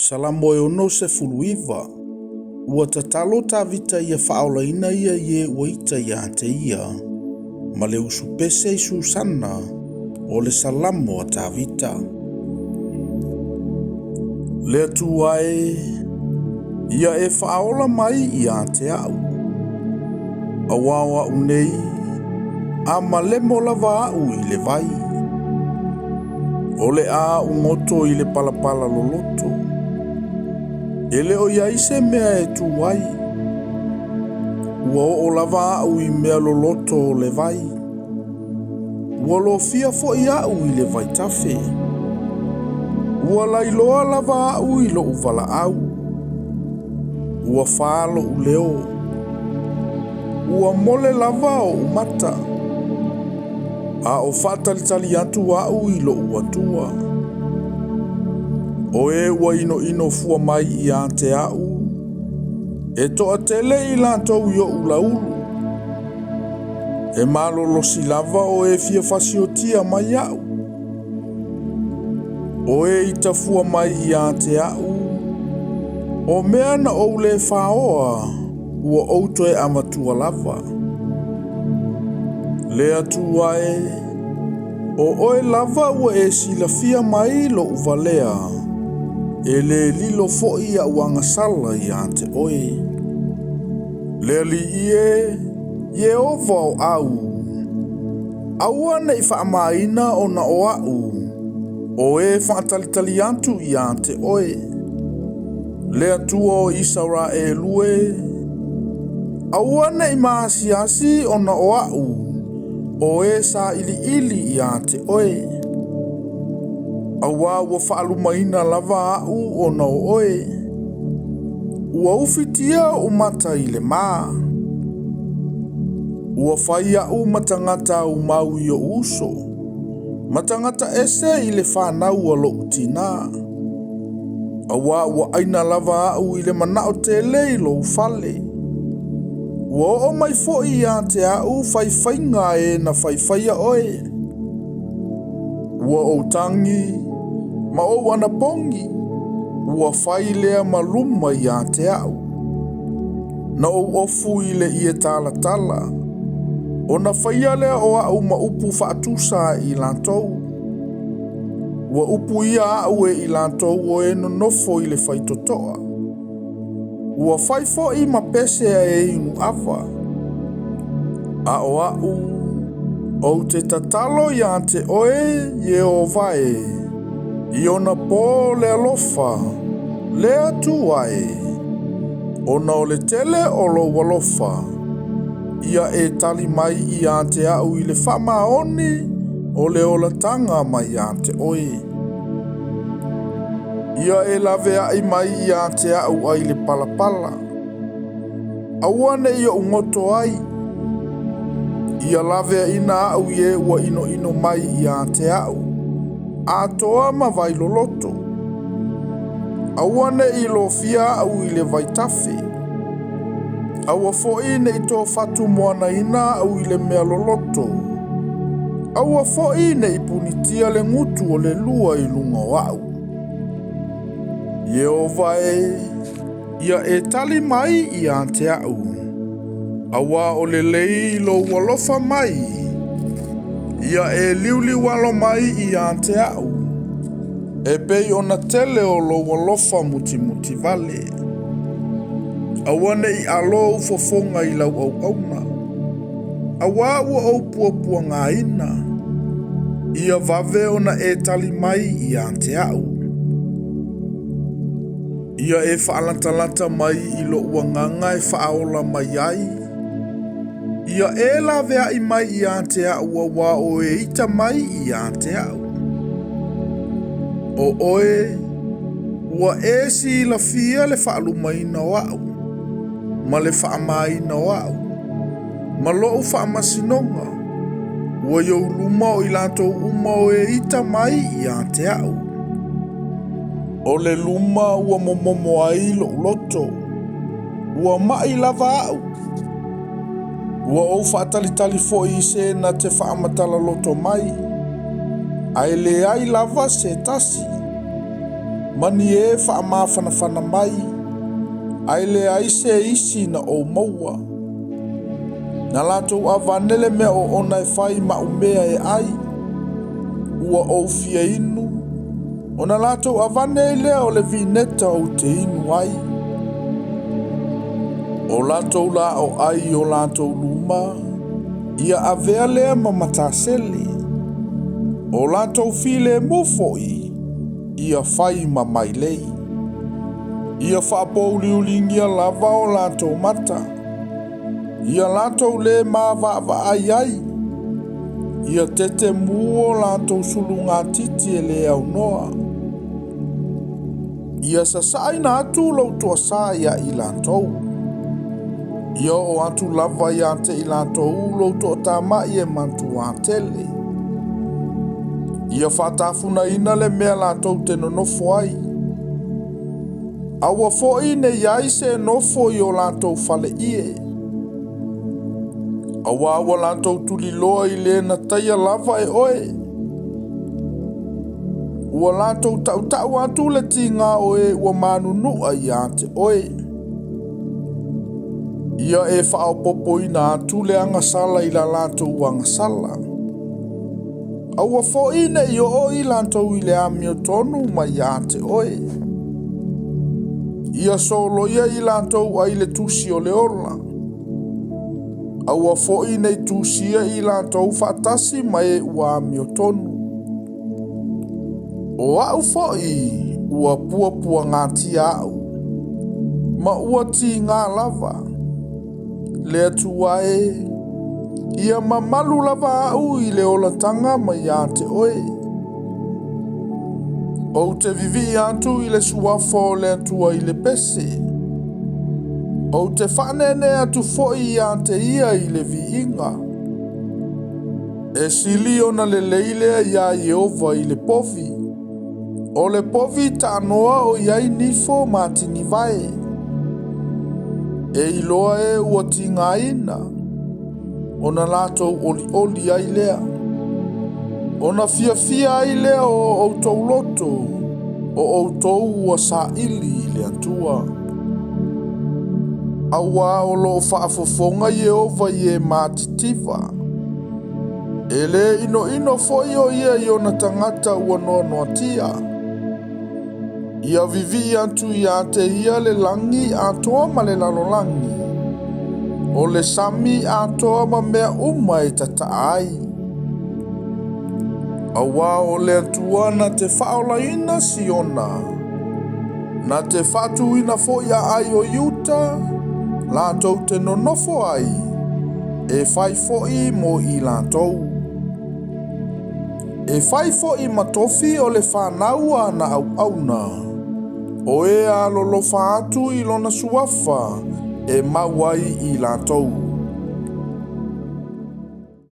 Salamo e 69. Ua tatalo Tavita ia faaolaina ia i e ua ita ia te ia, ma le usupese i Susana, o le Salamo a Tavita. Le Atua e, ia e faaola mai ia te au. Auā o a'u nei, a malemo lava a'u i le vai. O le a a'u goto i le palapala loloto. E le o i ai se mea e tu ai. Ua oo lava a'u i mea loloto o le vai. Ua lofia foi a'u i le vaitafe. Ua lailoa lava a'u i lo'u valaau. Ua fā lo'u leo. Ua mole lava o'u mata. A o faatalitali atu a'u i lo'u Atua. O e ua inoino fua mai ia te a'u, e toatele i latou i o'u laulu. E malolosi lava o e fia fasiotia mai a'u. O e ita fua mai ia te a'u, o mea na ou le faoa, ua ou toe avatua lava. Le Atua e, o oe lava ua e silafia mai lo'u valea, e le lilo foi a'u agasala ia te oe. Le Alii e, Ieova o au, aua ne i faamaina ona o a'u, o e faatalitali atu ia te oe. Le Atua o Isaraelu e, aua ne i maasiasi ona o a'u, o e sailiili ia te oe. Auā ua faalumaina lava a'u ona o oe. Ua ufitia o'u mata i le mā. Ua fai a'u ma tagata aumau i o'u uso, ma tagata ese i le fanau a lo'u tinā. Auā ua ʻaina lava a'u i le mana'o tele i lou fale. Ua oo mai foi ia te a'u faifaiga a e na faifaia oe. Ua ou tagi ma ou anapogi, ua fai lea ma luma ia te a'u. Na ou ofu i le ie talatala, ona faia lea o a'u ma upu faatusa e i latou. Ua upuia a'u e i latou o e nonofo i le faitotoa. Ua fai foi ma pese a e inu ava. A o a'u, ou te tatalo ia te oe, Ieova e, i ona pō o le alofa, le Atua e, ona o le tele o lou alofa, ia e tali mai ia te a'u i le faamaoni o le olataga mai ia te oe. Ia e laveai mai ia te a'u ai le palapala. Aua ne i o'u goto ai. Ia laveaina a'u i e ua inoino mai ia te a'u, atoa ma vai loloto. Aua ne i lofia a'u i le vaitafe. Aua foi ne i tofatu moanaina a'u i le mea loloto. Aua foi ne i punitia le gutu o le lua i luga o a'u. Ieova e, ia e tali mai ia te a'u, auā o lelei lou alofa mai. Ia e liuliualo mai ia te a'u, e pei ona tele o lou alofa mutimutivale. Aua ne i alo ou fofoga i lau auauna, auā ua ou puapuagaina. Ia vave ona e tali mai ia te a'u. Ia e faalatalata mai i lo'u agaga e faaola mai ai. Ia e laveai mai ia te a'u auā o e ita mai ia te a'u. O oe, ua e silafia le faalumaina o a'u, ma le faamaina o a'u, ma lo'u faamasinoga, ua i ou luma o i latou uma o e ita mai ia te a'u. O le luma ua momomo ai lo'u loto, ua ma'i lava a'u. Ua ou faatalitali foi i se na te faamatala loto mai, ae leai lava se tasi. ma ni e faamafanafana mai, ae leai se isi na ou maua. Na latou avane le mea oona e fai maʻu mea e ʻai, ua ou fia inu, ona latou avane ai lea o le vineta ou te inu ai. O latou laoai i o latou luma, ia avea lea ma matasele. O latou filemu foi, ia fai ma mailei. Ia faapouliuligia lava o latou mata, ia latou lē mavaavaai ai, ia tetemu o latou sulugatiti e lē aunoa. Ia sasaʻina atu lou toasā iā i latou. Ia oo atu lava iā te i latou lou toatamaʻi e matuā tele. Ia faatafunaina le mea latou te nonofo ai. Aua foi ne i ai se nofo i o latou faleie. Auā ua latou tuliloa i le na taia lava e oe. Ua latou taʻutaʻu atu le tigā o e ua manunuʻa iā te oe. Ia e faaopoopoina atu le agasala i la latou agasala. Aua foi ne i oo i latou i le amiotonu mai iā te oe. Ia soloia i latou ai le tusi o le ola. Aua foi ne i tusia i latou faatasi ma e ua amiotonu. O aʻu foi ua puapuagatia aʻu, ma ua tigā lava. Le Atua e, ia mamalu lava aʻu i le olataga mai iā te oe. Ou te vivii atu i le suafa o le Atua i le pese. Ou te faaneenee atu foi iā te ia i le viiga. E sili ona lelei lea iā Ieova i le povi. O le povi taanoa o i ai nifo ma tinivae. E iloa e ua tigaina, ona latou olioli ai lea. Ona fiafia ai lea o outou loto, o outou ua saili i le Atua. Auā o lo o faafofoga Ieova i e matitiva. E lē inoino foi o ia i ona tagata ua noanoatia. Ia vivii atu iā te ia le lagi atoa ma le lalolagi, o le sami atoa ma mea uma e tataa ai. Auā o le Atua na te faaolaina Siona, na te faatuina foi aai o Iuta, latou te nonofo ai, e fai foi mo i latou. E fai foi ma tofi o le fanau a ana auauna, o e alolofa atu i lona suafa e mau ai i latou.